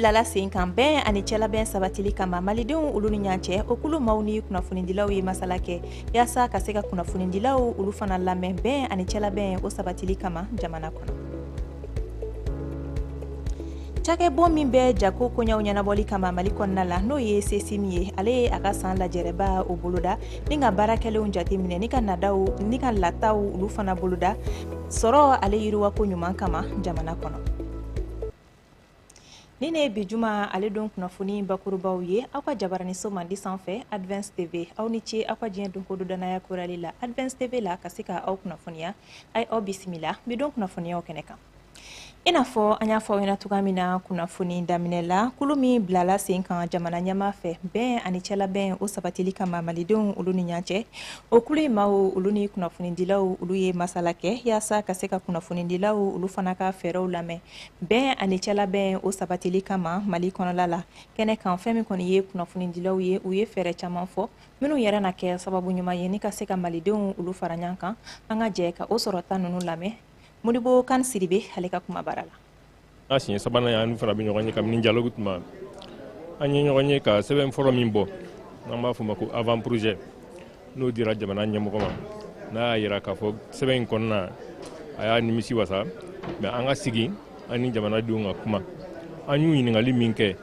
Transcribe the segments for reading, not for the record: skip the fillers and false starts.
Bilala sen kan bɛn ani cɛlabɛn sabatili kama malidenw olu ni ɲɔgɔn cɛ, o kulu maaw ni kunnafonidilaw ye masala kɛ yaasa ka se ka kunnafonidilaw olu fana lamɛn bɛn ani cɛlabɛn o sabatili kama jamana kɔnɔ. Cakɛbon min bɛ jago koɲaw ɲɛnabɔli kama Mali kɔnɔna la, n'o ye CESIM ye, ale ye a ka san lajɛrɛba o boloda ni ka baara kɛlenw jateminɛ ni ka nadaw ni ka lataw olu fana boloda sɔrɔ ale yiriwako ɲuman kama jamana kɔnɔ. Ni ne ye bi juma ale don kunnafoni bakurubaw ye aw ka jabaraniso mandi sanfɛ, Advance TV. Aw ni ce aw ka diɲɛ donkodo danaya korali la Advance TV la ka se ka aw kunnafoniya. A ye aw bisimila bi don kunnafoniyaw kɛnɛ kan. I n'a fɔ an y'a fɔ aw ɲɛna cogoya min na kunnafoni daminɛ la, kulu min bilala sen kan jamana ɲɛmaa fɛ bɛn ani cɛlabɛn o sabatili kama malidenw olu ni ɲɔgɔn cɛ, o kulu in maaw olu ni kunnafonidilaw olu ye masala kɛ yaasa ka se ka kunnafonidilaw olu fana ka fɛɛrɛw lamɛn bɛn ani cɛlabɛn o sabatili kama Mali kɔnɔla la. Kɛnɛ kan, fɛn min kɔni ye kunnafonidilaw ye, u ye fɛɛrɛ caman fɔ minnu yɛrɛ na kɛ sababu ɲuman ye ni ka se ka malidenw olu fara ɲɔgɔn kan. An ka jɛ ka o sɔrɔta ninnu lamɛn Modibo Kan Sidibe ale ka kuma baara la. A siɲɛ sabanan ye an fana bɛ ɲɔgɔn ye kabini dialogue tuma. An ye ɲɔgɔn ye ka sɛbɛn fɔlɔ min bɔ, n'an b'a fɔ o ma ko avant projet, n'o dira jamana ɲɛmɔgɔ ma, n'a y'a yira k'a fɔ sɛbɛn in kɔnɔna a y'a nimisi wasa, mais an ka sigi an ni jamanadenw ka kuma. An y'u ɲininkali min kɛ,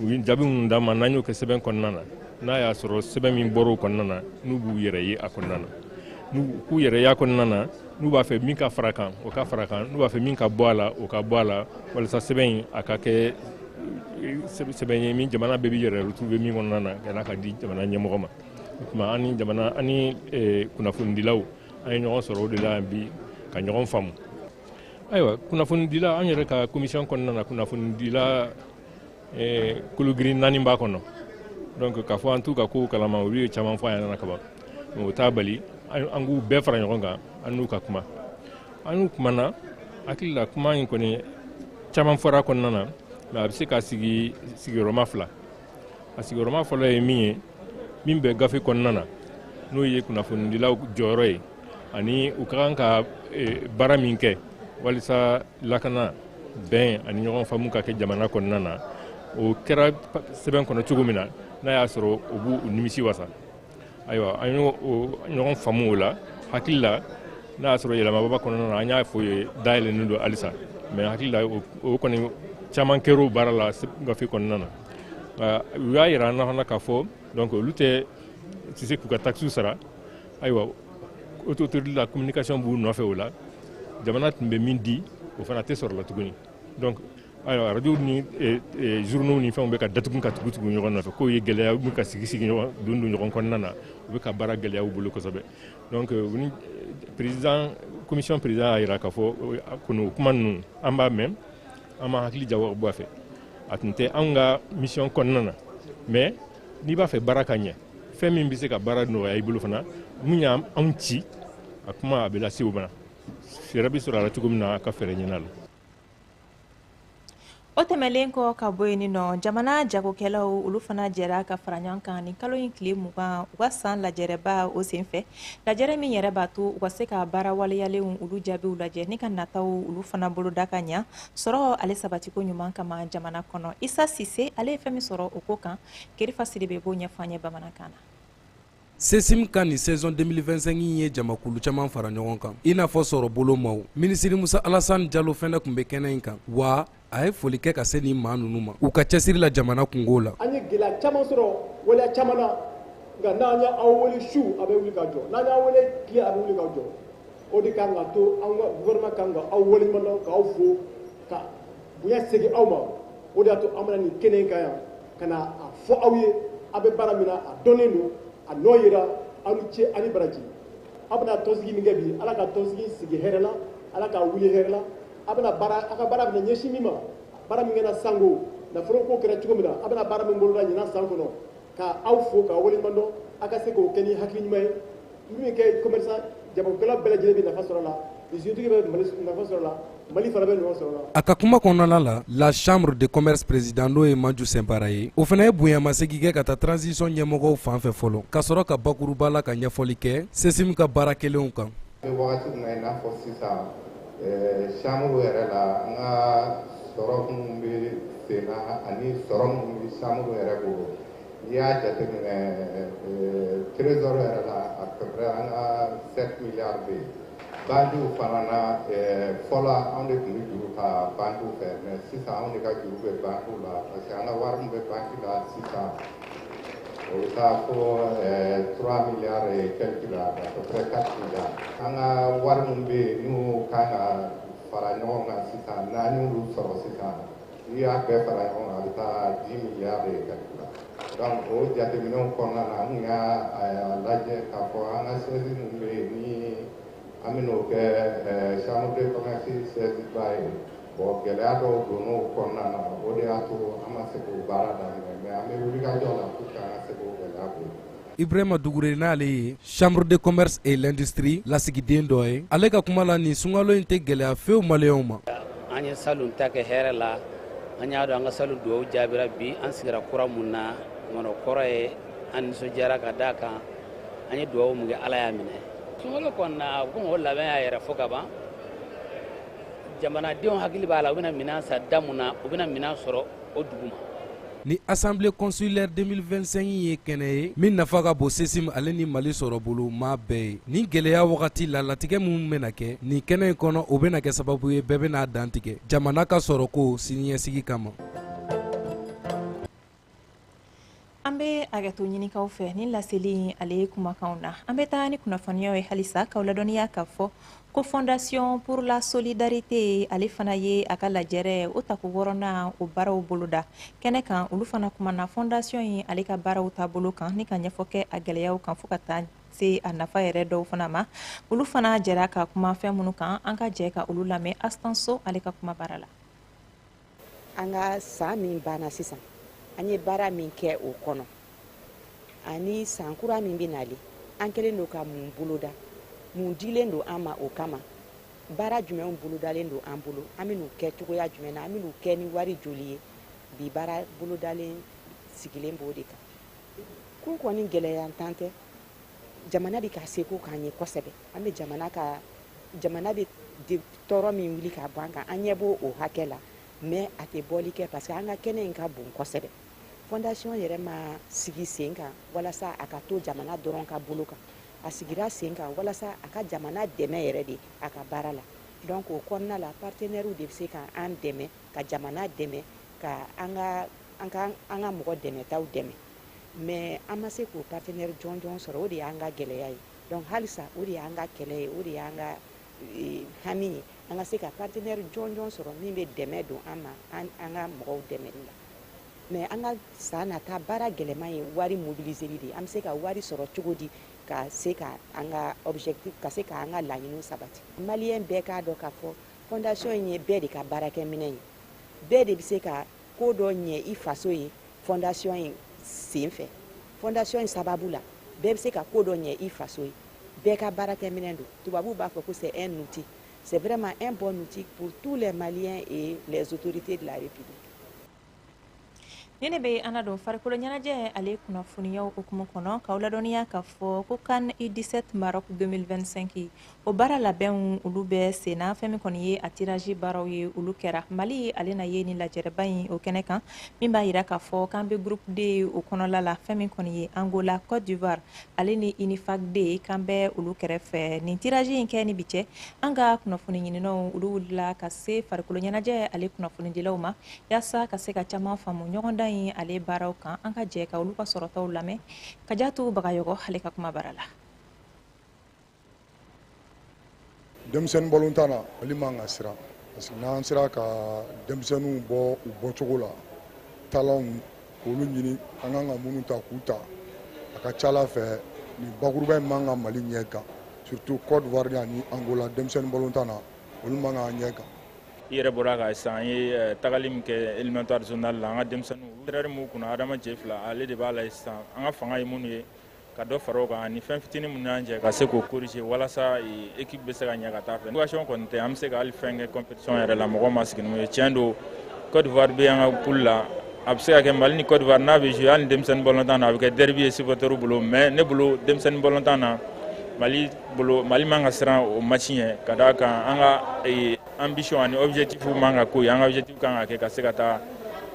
u ye jaabi minnu d'an ma, n'an y'o kɛ sɛbɛn kɔnɔna na, n'a y'a sɔrɔ sɛbɛn min bɔra o kɔnɔna na, n'u b'u yɛrɛ ye a kɔnɔna na, n'u k'u yɛrɛ y'a kɔnɔna na, n'u b'a fɛ min ka fara kan, o ka fara kan, n'u b'a fɛ min ka bɔ a la, o ka bɔ a la, walasa sɛbɛn in a ka kɛ sɛbɛn ye min jamana bɛɛ b'i yɛrɛ retrouver min kɔnɔna na, ka n'a ka di jamana ɲɛmɔgɔ ma. O tuma, an ni jamana, an ni kunnafonidilaw, an ye ɲɔgɔn sɔrɔ o de la yan bi ka ɲɔgɔn faamu. Ayiwa, kunnafonidila, an yɛrɛ ka commission kɔnɔna na, kunnafonidila kologirin naani b'a kɔnɔ. Donc k'a fɔ an t'u ka kow kalama, olu ye caman fɔ an ɲɛna kaban, o t'a bali an k'u bɛɛ fara ɲɔgɔn kan, an n'u ka kuma. An n'u kumana, hakili la kuma in kɔni caman fɔra kɔnɔna na, mais a bɛ se ka sigi sigiyɔrɔma fila. A sigiyɔrɔma fɔlɔ ye min ye, min bɛ gafe kɔnɔna na, n'o ye kunnafonidilaw jɔyɔrɔ ye ani u ka kan ka baara min kɛ walisa lakana, bɛn ani ɲɔgɔn faamu ka kɛ jamana kɔnɔna na, o kɛra sɛbɛn kɔnɔ cogo min na, n'a y'a sɔrɔ o b'u nimisi wasa. Ayiwa, an y'o ɲɔgɔn faamu o la. Hakili la, n'a y'a sɔrɔ yɛlɛmaba kɔnɔna na, an y'a fɔ ye dayɛlɛnnen don halisa, mais hakili la, o kɔni caman kɛra o baara la gafe kɔnɔna na. Nka u y'a yira an na fana k'a fɔ donc olu tɛ se k'u ka taxes sara. Ayiwa, autorité de la communication b'u nɔfɛ o la. Jamana tun bɛ min di, o fana tɛ sɔrɔ la tuguni. Donc ayiwa, radio ni journaux ni fɛnw bɛ ka datugu ka tugu tugu ɲɔgɔn nɔfɛ, k'o ye gɛlɛya min ka sigi sigi ɲɔgɔn don don ɲɔgɔn kɔnɔna na, u bɛ ka baara gɛlɛya u bolo kosɛbɛ. Donc ni président, commission président y'a jira k'a fɔ kɔni o kuma ninnu, an b'a mɛn, an b'an hakili jagabɔ a fɛ. A tun tɛ anw ka mission kɔnɔna na, mais n'i b'a fɛ baara ka ɲɛ, fɛn min bɛ se ka baara nɔgɔya i bolo fana, mun y'anw ci, a kuma a bɛ lase o ma, fɛɛrɛ bɛ sɔrɔ a la cogo min na, a ka fɛɛrɛ ɲini a la. O tɛmɛlen kɔ ka bɔ yen nɔ, jamana jagokɛlaw olu fana jɛra ka fara ɲɔgɔn kan nin kalo in tile 20, u ka san lajɛrɛba o senfɛ, lajɛrɛ min yɛrɛ b'a to u ka se ka baara waleyalenw olu jaabiw lajɛ ni ka nataw olu fana boloda ka ɲa sɔrɔ ale sabatiko ɲuman kama jamana kɔnɔ. Isa Sise, ale ye fɛn min sɔrɔ o ko kan, Kerifa Sidibe b'o ɲɛfɔ an ye bamanankan na. CESIM ka nin saison 2025 ye jamakulu caman fara ɲɔgɔn kan, i n'a fɔ sɔrɔ bolo maaw. Minisiri Musa Alasani Jalo fɛnɛ tun bɛ kɛnɛ in kan wa. A ye foli kɛ ka se nin maa ninnu ma u ka cɛsiri la jamana kungo la. An ye gɛlɛya caman sɔrɔ waleya caman na, nka n'an y'aw wele su, a bɛ wuli ka jɔ, n'an y'aw wele tile, a bɛ wuli ka jɔ. O de kan ka to an ka gouvernement kan ka aw waleɲuman dɔn, k'aw fo, ka bonya segin aw ma. O de y'a to an bɛna nin kɛnɛ in kan yan ka na a fɔ aw ye aw bɛ baara min na, a dɔnnen don, a nɔ yera. Aw ni ce, aw ni baraji. Aw bɛna tɔnsigi min kɛ bi, Ala ka tɔnsigi sigi hɛrɛ la, Ala ka wuli hɛrɛ la. A bɛna baara, aw ka baara bɛna ɲɛsin min ma, baara min kɛra sango nafolo ko kɛra cogo min na, a bɛna baara min boloda ɲinan san kɔnɔ, ka aw fo k'aw waleɲuman dɔn, aw ka se k'o kɛ ni hakili ɲuman ye, min bɛ kɛ commerçant jagokɛla bɛɛ lajɛlen bɛ nafa sɔrɔ a la, usinetigi bɛ Mali nafa sɔrɔ a la, Mali fana bɛ nafa sɔrɔ a la. A ka kuma kɔnɔna la, la chambre de commerce président, n'o ye Maju Sɛnpara ye, o fana ye bonyamasegin kɛ ka taa transition ɲɛmɔgɔw fan fɛ fɔlɔ, ka sɔrɔ ka bakuruba la ka ɲɛfɔli kɛ CESIM ka baara kɛlenw kan. An bɛ wagati min na i n'a fɔ sisan, chambre yɛrɛ la, an ka sɔrɔ minnu bɛ sen na ani sɔrɔ minnu bɛ chambre yɛrɛ bolo. N'i y'a jateminɛ trésor yɛrɛ la, à peu près an ka 7 milliards bɛ yen. Bankiw fana na, fɔlɔ anw de tun bɛ juru ta bankiw fɛ, mais sisan anw de ka juru bɛ bankiw la, parce que an ka wari min bɛ banki la sisan, o bɛ taa fo 3 milliards et quelques la, à peu près 4 milliards. An ka wari min bɛ yen n'u kan ka fara ɲɔgɔn kan sisan, n'an y'olu sɔrɔ sisan, n'i y'a bɛɛ fara ɲɔgɔn kan, a bɛ taa 10 milliards et quelques la. Donc o jateminɛw kɔnɔna na, an kun y'a lajɛ k'a fɔ an ka siège min bɛ yen ni an bɛn'o kɛ chambre de commerce siège ba ye. Bon, gɛlɛya dɔw donn'o kɔnɔna na, o de y'a to an ma se k'o baara daminɛ, mais an bɛ wulikajɔ la pour que an ka se k'o gɛlɛya bɔ yen. Ibrahima Dugure, n'ale ye Chambre de commerce et l'industrie lasigiden dɔ ye, ale ka kuma la, nin sunkalo in tɛ gɛlɛya fewu maliyɛnw ma. An ye salon ta kɛ hɛrɛ la. An y'a dɔn an ka salon dugawu jaabira. Bi an sigira kura mun na, kumana kɔrɔ ye an nisɔndiyara ka d'a kan an ye dugawu mun kɛ, Ala y'a minɛ. Sunkalo kɔnɔna komi o labɛn y'a yɛrɛ fɔ ka ban, jamanadenw hakili b'a la, u bɛna minɛn san da mun na, u bɛna minɛn sɔrɔ o dugu ma. Ni Assemblée consulaire 2025 ye kɛnɛ ye min nafa ka bon CSIM ale ni Mali sɔrɔ bolo maa bɛɛ ye. Nin gɛlɛya wagati la, latigɛ minnu bɛna kɛ nin kɛnɛ in kɔnɔ, o bɛna kɛ sababu ye bɛɛ bɛna dantigɛ jamana ka sɔrɔ ko siniɲɛsigi kama. An bɛ hakɛto ɲinikaw fɛ ni laseli in ale ye kumakanw na. An bɛ taa ni kunnafoniyaw ye halisa k'aw ladɔnniya k'a fɔ ko Fondation pour la solidarité, ale fana ye a ka lajɛrɛ o tako wɔɔrɔnan o baaraw boloda kɛnɛ kan. Olu fana kumana fondation in ale ka baaraw taabolo kan ni ka ɲɛfɔ kɛ a gɛlɛyaw kan, fo ka taa se a nafa yɛrɛ dɔw fana ma. Olu fana jɛra ka kuma fɛn minnu kan, an ka jɛ ka olu lamɛn Astanso ale ka kuma baara la. An ka san min banna sisan, an ye baara min kɛ o kɔnɔ ani san kura min bɛ nalen, an kɛlen don ka mun boloda, mun dilen don an ma o kama, baara jumɛnw bolodalen don an bolo, an bɛn'u kɛ cogoya jumɛn na, an bɛn'u kɛ ni wari joli ye, bi baara bolodalen sigilen b'o de kan. Ko kɔni gɛlɛya tan tɛ, jamana bɛ ka seko k'an ye kosɛbɛ. An bɛ jamana ka jamana bɛ tɔɔrɔ min wuli ka bɔ an kan, an ɲɛ b'o o hakɛ la, mais a tɛ bɔli kɛ parce que an ka kɛnɛ in ka bon kosɛbɛ. Fondation yɛrɛ ma sigi sen kan walasa a ka to jamana dɔrɔn ka bolo kan, a sigira sen kan walasa a ka jamana dɛmɛ yɛrɛ de a ka baara la. Donc o kɔnɔna la, partenaires de bɛ se ka an dɛmɛ, ka jamana dɛmɛ, ka an ka mɔgɔ dɛmɛtaw dɛmɛ, mais an ma se k'o partenaire jɔnjɔn sɔrɔ. O de y'an ka gɛlɛya ye. Donc halisa o de y'an ka kɛlɛ ye, o de y'an ka hami ye, an ka se ka partenaire jɔnjɔn sɔrɔ min bɛ dɛmɛ don an ma an ka mɔgɔw dɛmɛli la. Mais an ka san nata baara gɛlɛman ye wari mobiliseli de ye. An bɛ se ka wari sɔrɔ cogo di ka se ka an ka objectif, ka se ka an ka laɲiniw sabati? Maliyɛn bɛɛ k'a dɔn k'a fɔ fondation in ye bɛɛ de ka baarakɛminɛn ye. Bɛɛ de bɛ se ka ko dɔ ɲɛ i faso ye fondation in sen fɛ. Fondation in sababu la, bɛɛ bɛ se ka ko dɔ ɲɛ i faso ye. Bɛɛ ka baarakɛminɛn don. Tubabuw b'a fɔ ko c'est un outil, c'est vraiment un bon outil pour tous les Maliens et les autorités de la République. Ni ne bɛ an don farikolo ɲɛnajɛ ale kunnafoniyaw hukumu kɔnɔ, k'aw ladɔnniya k'a fɔ ko CAN U17 Maroc 2025, o baara labɛnw olu bɛ senna. Fɛn min kɔni ye a tirage baaraw ye, olu kɛra. Mali ale na ye ni lajɛrɛba in o kɛnɛ kan, min b'a yira k'a fɔ k'an bɛ groupe D o kɔnɔla la. Fɛn min kɔni ye Angola, Côte d'Ivoire ale ni Unifac D, k'an bɛ olu kɛrɛfɛ. Nin tirage in kɛ ni bi cɛ, an ka kunnafoni ɲininaw olu wulila ka se farikolo ɲɛnajɛ ale kunnafonidilaw ma yaasa ka se ka caman faamu ɲɔgɔndan in ale baaraw kan. An ka jɛ ka olu ka sɔrɔtaw lamɛn. Kajatu Bagayɔgɔ ale ka kuma bara la. Denmisɛnnin balontan na, Mali man ka siran, parce que n'an sera ka denmisɛnninw bɔ u bɔcogo la, talentw k'olu ɲini, an kan ka minnu ta k'u ta, a ka ca ala fɛ nin bakuruba in man ka Mali ɲɛ gan, surtout Côte d'Ivoire ani Angola. Denmisɛnnin balontan na, olu man k'an ɲɛ gan. I yɛrɛ bɔra ka sisan, an ye tagali min kɛ éliminatoire zonal la, an ka denmisɛnninw, entraîneur m'u kunna, Adama Cɛ fila, ale de b'a la sisan. An ka fanga ye minnu ye ka dɔ fara o kan ani fɛn fitinin minnu y'an jɛ ka se k'o corriger walasa équipe bɛ se ka ɲɛ ka taa fɛ. Situation kɔni tɛ, an bɛ se ka hali fɛn kɛ compétition yɛrɛ la, mɔgɔ ma sigi ni mun ye. Tiɲɛ don, Côte d'Ivoire bɛ an ka poule la. A bɛ se ka kɛ Mali ni Côte d'Ivoire n'a bɛ jouer hali ni denmisɛnnin balontan na, a bɛ kɛ derby ye supporters bolo. Mais ne bolo, denmisɛnnin balontan na, Mali bolo, Mali man ka siran o match ɲɛ, ka d'a kan an ka ambition ani objectif man ka k'o ye. An ka objectif kan ka kɛ ka se ka taa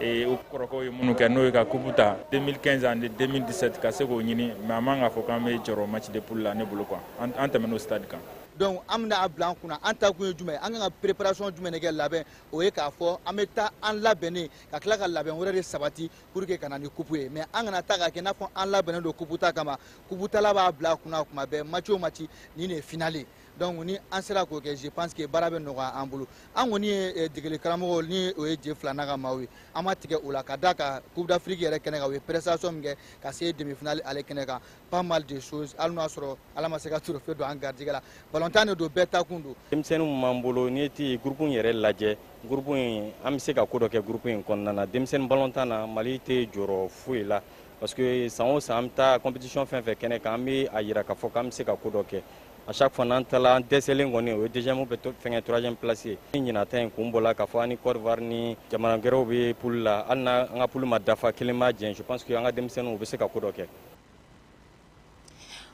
o kɔrɔkɛw ye minnu kɛ, n'o ye ka coupe ta 2015 ani 2017, ka se k'o ɲini. Mais a man ka fɔ k'an bɛ jɔrɔ match de poule la, ne bolo quoi. An tɛmɛn'o stade kan. Donc an bɛna a bila an kunna, an ta kun ye jumɛn ye, an kan ka préparation jumɛn de kɛ, labɛn, o ye k'a fɔ an bɛ taa an labɛnnen ka tila ka labɛn wɛrɛ de sabati pour que ka na ni coupe ye. Mais an kana taa k'a kɛ i n'a fɔ an labɛnnen don coupe ta kama. Coupe tala b'a bila a kunna kuma bɛɛ, match o match, nin de ye finale ye. Donc ni an sera k'o kɛ, je pense que baara bɛ nɔgɔya an bolo. An kɔni ye degeli karamɔgɔ ni o ye je fila n'a ka maaw ye, an ma tigɛ o la ka d'a kan Coupe d'Afrique yɛrɛ kɛnɛ kan, u ye prestation min kɛ ka se demi finale ale kɛnɛ kan, pas mal de choses, hali n'o y'a sɔrɔ Ala ma se ka trophée don an garijɛgɛ la. Balontan de don, bɛɛ ta kun don. Denmisɛnninw b'an bolo. N'i ti groupe in yɛrɛ lajɛ, groupe in, an bɛ se ka ko dɔ kɛ groupe in kɔnɔna na. Denmisɛnnin balontan na, Mali tɛ jɔyɔrɔ foyi la, parce que san o san, an bɛ taa compétition fɛn fɛn kɛnɛ kan, an bɛ a yira k'a fɔ k'an bɛ se ka ko dɔ kɛ. À chaque fois n'an taara, an dɛsɛlen kɔni, o ye deuxième ou fɛngɛ troisième place ye. Ni ɲinan ta in kun bɔla k'a fɔ an ni Côte d'Ivoire ni jamana gɛrɛw bɛ poule la, hali n'an ka poule ma dafa, kelen ma jɛn, je pense que an ka denmisɛnninw, u bɛ se ka ko dɔ kɛ.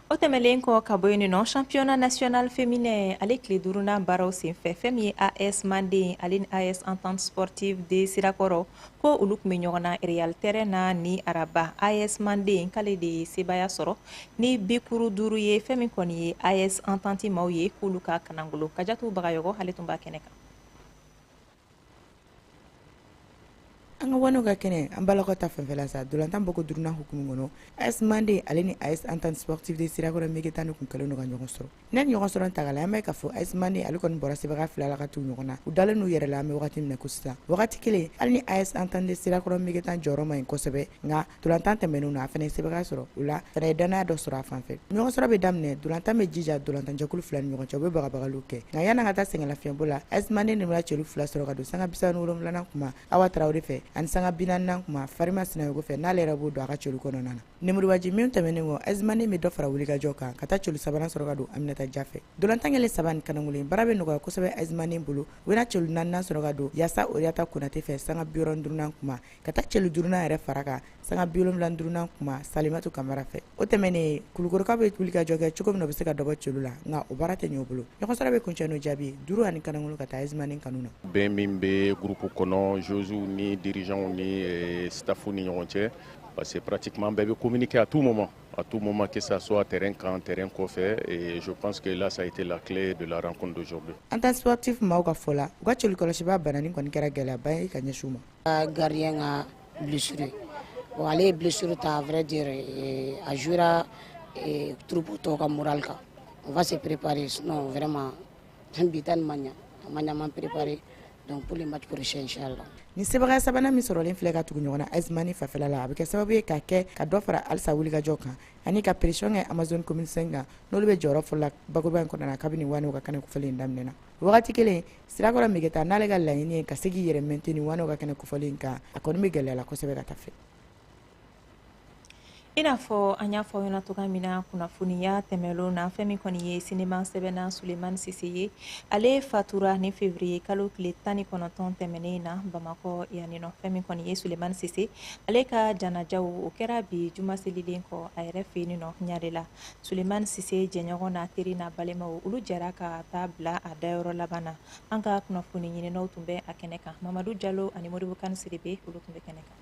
O tɛmɛlen kɔ ka bɔ yen nɔ, championnat national féminin ale tile duurunan baaraw senfɛ, fɛn min ye AS Manden ale ni AS Entente Sportive de Sirakɔrɔ, ko olu tun bɛ ɲɔgɔn na Real terrain na ni araba. AS Manden k'ale de ye sebaaya sɔrɔ ni bikuru 5 ye. Fɛn min kɔni ye AS Entente maaw ye, k'olu ka kanangolo. Kajatu Bagayɔgɔ, ale tun b'a kɛnɛ kan. An ka waniw ka kɛnɛ, an balakaw ta fanfɛla sa, dolantan bɔko duurunan hukumu kɔnɔ, AS Manden ale ni AS Entente Sportive de Sirakɔrɔ Megetan kun kɛlen don ka ɲɔgɔn sɔrɔ. Ne ni ɲɔgɔn sɔrɔ ta la, an bɛ k'a fɔ AS Manden ale kɔni bɔra sebaga 2 la ka tugu ɲɔgɔn na. U dalen n'u yɛrɛ la an bɛ wagati min na ko sisan. Wagati kelen, hali ni AS Entente de Sirakɔrɔ Megetan jɔyɔrɔ ma ɲi kosɛbɛ, nka dolantan tɛmɛnenw na, a fana ye sebaga sɔrɔ. O la fana ye danaya dɔ sɔrɔ a fan fɛ. Ɲɔgɔn sɔrɔ bɛ daminɛ, dolantan bɛ jija dolantanjɛkulu 2 ni ɲɔgɔn cɛ, u bɛ bagabagaliw kɛ. Nka yan'an ka taa sɛgɛnlafiɲɛbɔ la, AS Manden de bɛna celu 2 sɔrɔ ka don sanga 37nan kuma Awa Tarawele fɛ, ani sanga 40nan kuma Farima Sinayogo fɛ, n'ale yɛrɛ b'o don a ka celu kɔnɔna na. Nemurubaji min tɛmɛnen kɔ, AS Manden bɛ dɔ fara wulikajɔ kan ka taa celu sabanan sɔrɔ ka don Aminata Ja fɛ. Dolantan kɛlen 3 ni kanangolo, baara bɛ nɔgɔya kosɛbɛ AS Manden bolo. U bɛna celu naaninan sɔrɔ ka don Yasa Oriata Konate fɛ sanga 65nan kuma, ka taa celu duurunan yɛrɛ fara kan sanga 75nan kuma Salimatu Kamara fɛ. O tɛmɛnen, Kulukorokaw bɛ wulikajɔ kɛ cogo min na u bɛ se ka dɔ bɔ celu la, nka o baara tɛ ɲɛ u bolo. Ɲɔgɔn sɔrɔ bɛ kuncɛ n'o jaabi 5 ani kanangolo ka taa AS Manden kanu na. Bɛn min bɛ groupe kɔnɔ, joueurs ni dirigeants ni staff ni ɲɔgɔn cɛ, parce que pratiquement bɛɛ bɛ communiquer à tout moment, à tout moment, que ça soit terrain kan, terrain kɔfɛ, et je pense que là ça a été la clé de la rencontre d'aujourd'hui. Entente Sportive maaw ka fɔ la, u ka celu kɔlɔsibaa banani kɔni kɛra gɛlɛyaba ye ka ɲɛsin u ma. Gardien ka blessure, bon, ale ye blessure ta, à vrai dire, a jouera troupe tɔw ka moral kan. On va se préparer, sinon vraiment bi ta nin ma ɲa, a ma ɲa, an préparer donc pour le match prochain, inchallah. Ni sebaga sabanan min sɔrɔlen filɛ ka tugu ɲɔgɔn na AS Manden fanfɛla la, a bɛ kɛ sababu ye ka kɛ ka dɔ fara halisa wulikajɔ kan ani ka pression kɛ Amazone Commune 5 kan, n'olu bɛ jɔyɔrɔ fɔlɔ la bakuruba in kɔnɔna na kabini waniw ka kɛnɛ kofɔlen in daminɛna. Wagati kelen, Sirakɔrɔ Megetan n'ale ka laɲini ye ka se k'i yɛrɛ maintenir waniw ka kɛnɛ kofɔlen in kan, a kɔni bɛ gɛlɛya la kosɛbɛ ka taa fɛ. I n'a fɔ an y'a fɔ aw ɲɛna cogoya min na kunnafoniya tɛmɛnlenw na, fɛn min kɔni ye sinima sɛbɛnna Sulemani Sise ye, ale fatura ni février kalo tile 19 tɛmɛnen na Bamakɔ yan nɔ. Fɛn min kɔni ye Sulemani Sise ale ka janajaw, o kɛra bi juma selilen kɔ a yɛrɛ fɛ yen nɔ Ɲare la. Sulemani Sise jɛɲɔgɔn n'a teri n'a balimaw, olu jɛra ka taa bila a dayɔrɔ laban na. An ka kunnafoni ɲininaw tun bɛ a kɛnɛ kan, Mamadu Jalo ani Modibo Kane Sidibe, olu tun bɛ kɛnɛ kan.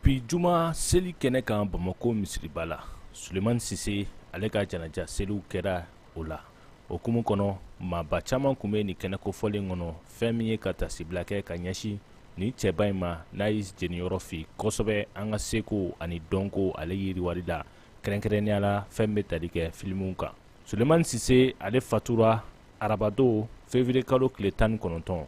Bi juma seli kɛnɛ kan Bamakɔ misiriba la, Sulemani Sise ale ka janaja seliw kɛra o la. O kumu kɔnɔ, maaba caman tun bɛ nin kɛnɛ kofɔlen kɔnɔ, fɛn min ye ka tasibila kɛ ka ɲɛsin nin cɛba in ma, n'a ye jeniyɔrɔ fi kosɛbɛ an ka seko ani dɔnko ale yiriwali la, kɛrɛnkɛrɛnnenya la fɛn bɛ tali kɛ filimuw kan. Sulemani Sise ale fatura arabado février kalo tile 19.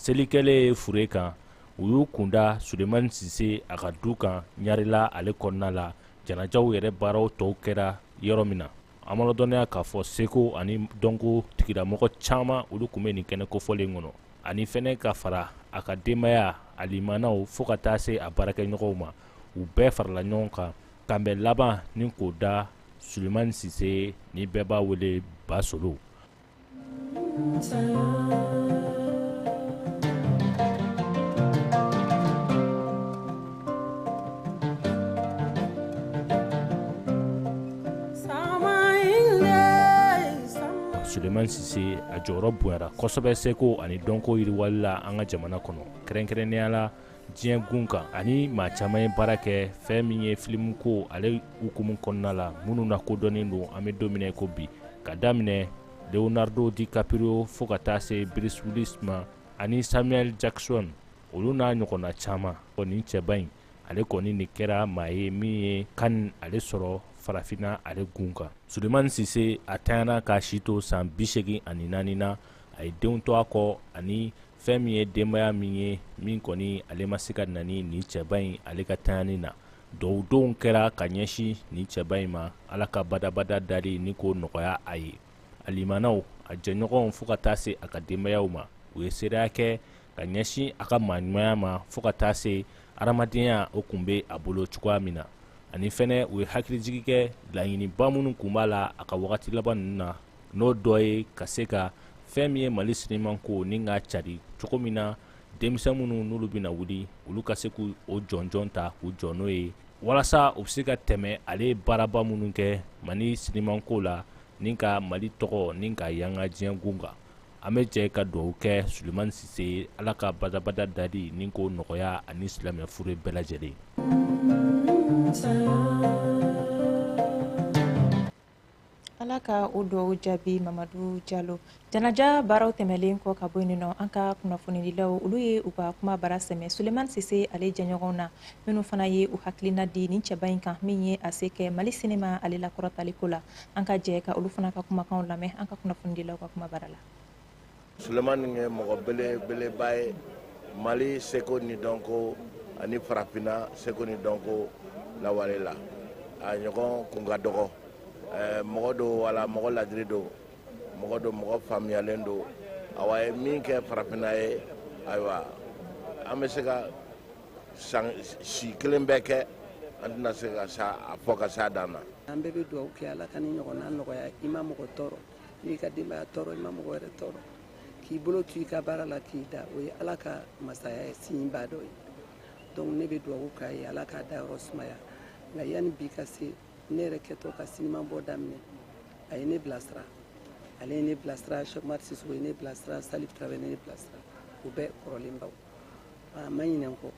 Seli kɛlen fure kan, u y'u kunda Sulemani Sise a ka du kan Ɲarela ale kɔnɔna la, janajaw yɛrɛ baaraw tɔw kɛra yɔrɔ min na. An ma ladɔnniya k'a fɔ seko ani dɔnko tigilamɔgɔ caman, olu tun bɛ nin kɛnɛ kofɔlen kɔnɔ, ani fɛnɛ ka fara a ka denbaya a limanaw fo ka taa se a baarakɛɲɔgɔnw ma, u bɛɛ farala ɲɔgɔn kan kanbɛn laban ni k'o da Sulemani Sise ni bɛɛ b'a wele Basolo. Sulemani Sise a jɔyɔrɔ bonyara kosɛbɛ seko ani dɔnko yiriwali la an ka jamana kɔnɔ, kɛrɛnkɛrɛnnenya la diɲɛ gun kan, ani maa caman ye baara kɛ fɛn min ye filimu ko ale hukumu kɔnɔna la, minnu na kodɔnnen don an bɛ don min na i ko bi, ka daminɛ Leonardo DiCaprio fo ka taa se Bruce Willis ma ani Samuel Jackson, olu n'a ɲɔgɔnna caman. Nin cɛba in ale kɔni nin kɛra maa ye min ye Cannes ale sɔrɔ farafinna ale gun kan. Sulemani Sise a tanyana k'a si to san 84 na, a ye denw to a kɔ ani fɛn min ye denbaya min ye min kɔni ale ma se ka na ni nin cɛba in ale ka tanyani na. Dɔwdenw kɛra ka ɲɛsin nin cɛba in ma, Ala ka badabada dali ni k'o nɔgɔya a ye. A limanaw, a jɛɲɔgɔnw fo ka taa se a ka denbayaw ma, u ye seereya kɛ ka ɲɛsin a ka maaɲumanya ma fo ka taa se adamadenya o tun bɛ a bolo cogoya min na. Ani fɛnɛ u ye hakilijigi kɛ laɲiniba minnu tun b'a la a ka wagati laban ninnu na, n'o dɔ ye ka se ka fɛn min ye Mali sinima ko ni k'a cari cogo min na, denmisɛn minnu n'olu bɛna wuli, olu ka se k'u o jɔnjɔn ta k'u jɔ n'o ye, walasa u bɛ se ka tɛmɛ ale ye baaraba minnu kɛ Mali sinima ko la ni ka Mali tɔgɔ ni ka yanga diɲɛ gun kan. An bɛ jɛ ka dugawu kɛ Sulemani Sise ye, Ala ka badabada dali ni k'o nɔgɔya ani silamɛ furu bɛɛ lajɛlen. Ala ka o dugawu jaabi. Mamadu Jalo, janaja baaraw tɛmɛlen kɔ ka bɔ yen nɔ, an ka kunnafonidilaw olu ye u ka kuma bara sɛmɛ Sulemani Sise ale jɛɲɔgɔnw na, minnu fana ye u hakilina di nin cɛba in kan min ye a se kɛ Mali sinima ale lakɔrɔtaliko la. An ka jɛ ka olu fana ka kumakanw lamɛn an ka kunnafonidilaw ka kuma bara la. Sulemani ye mɔgɔ belebeleba ye Mali seko ni dɔnko ani farafinna seko ni dɔnko lawale la. A ɲɔgɔn kun ka dɔgɔ. Mɔgɔ don, wala mɔgɔ ladiri don, mɔgɔ don, mɔgɔ faamuyalen don. Awa, ye min kɛ farafinna ye, ayiwa, an bɛ se ka san si kelen bɛɛ kɛ, an tɛna se ka sa a fɔ ka s'a dan na. An bɛɛ bɛ dugawu kɛ Ala ka ni ɲɔgɔnna nɔgɔya. I ma mɔgɔ tɔɔrɔ, i m'i ka denbaya tɔɔrɔ, i ma mɔgɔ wɛrɛ tɔɔrɔ, k'i bolo to i ka baara la k'i da, o ye Ala ka masaya ye, siɲiba dɔ ye. Donc ne bɛ dugawu k'a ye, Ala k'a dayɔrɔ sumaya. Nka yanni bi ka se, ne yɛrɛ kɛtɔ ka sinima bɔ daminɛ, a ye ne bilasira, ale ye ne bilasira, Cheikh Umar Sissoco ye ne bilasira, Salif Traoré ye ne bilasira, u bɛɛ kɔrɔlenbaw. A ma ɲinɛ n kɔ.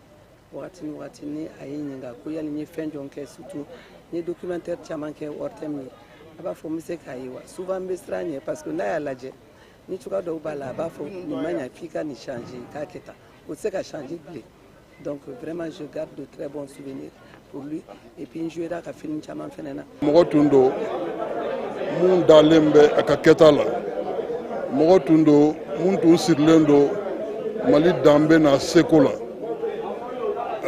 Wagati ni wagati ni a ye ɲininka ko yali n ye fɛn jɔn kɛ, surtout n ye documentaire caman kɛ ORTM ye, a b'a fɔ n bɛ se k'a ye wa. Souvent n bɛ siran ɲɛ parce que n'a y'a lajɛ ni cogoya dɔw b'a la, a b'a fɔ nin ma ɲa, f'i ka nin changer, k'a kɛ tan, o tɛ se ka changer bilen. Donc vraiment, je garde de très bons souvenirs pour lui, et puis n jouera ka film caman fɛnɛ na. Mɔgɔ tun don mun dalen bɛ a ka kɛta la, mɔgɔ tun don mun tun sirilen don Mali danbe n'a seko la.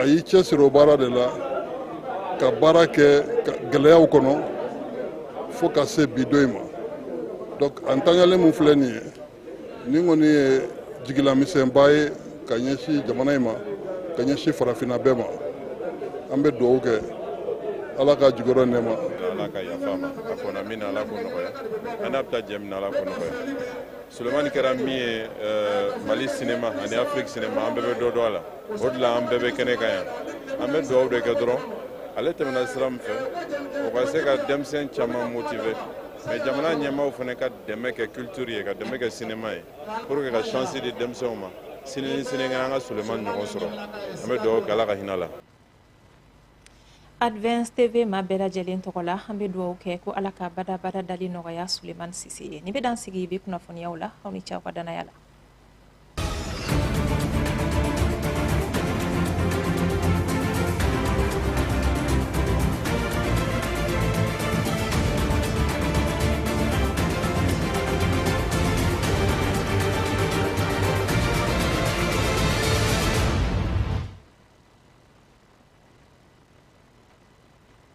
A y'i cɛsiri o baara de la ka baara kɛ gɛlɛyaw kɔnɔ fo ka se bi don in ma. Donc an tanyalen mun filɛ nin ye, nin kɔni ye jigilamisɛnba ye ka ɲɛsin jamana in ma, ka ɲɛsin farafinna bɛɛ ma. An bɛ dugawu kɛ Ala ka jukɔrɔ nɛɛma. Ala ka yafa ma, a kɔnna min na, Ala k'o nɔgɔya, an n'a bɛ taa jɛ min na, Ala k'o nɔgɔya. Sulemani kɛra min ye Mali sinema ani Afrique sinema, an bɛɛ bɛ dɔ dɔn a la. O de la an bɛɛ bɛ kɛnɛ kan yan. An bɛ dugawu de kɛ dɔrɔn, ale tɛmɛna sira min fɛ, o ka se ka denmisɛn caman motiver, mais jamana ɲɛmaaw fana ka dɛmɛ kɛ culture ye, ka dɛmɛ kɛ sinema ye, pour que ka chance di denmisɛnw ma, sini ni sinikɛnɛ an ka Sulemani ɲɔgɔn sɔrɔ. An bɛ dugawu kɛ, Ala ka hinɛ la. Advance TV ma bɛɛ lajɛlen tɔgɔ la, an bɛ dugawu kɛ ko Ala ka badabada dali nɔgɔya Sulemani Sise ye. Nin bɛ dan sigi bi kunnafoniyaw la. Aw ni ce aw ka danaya la.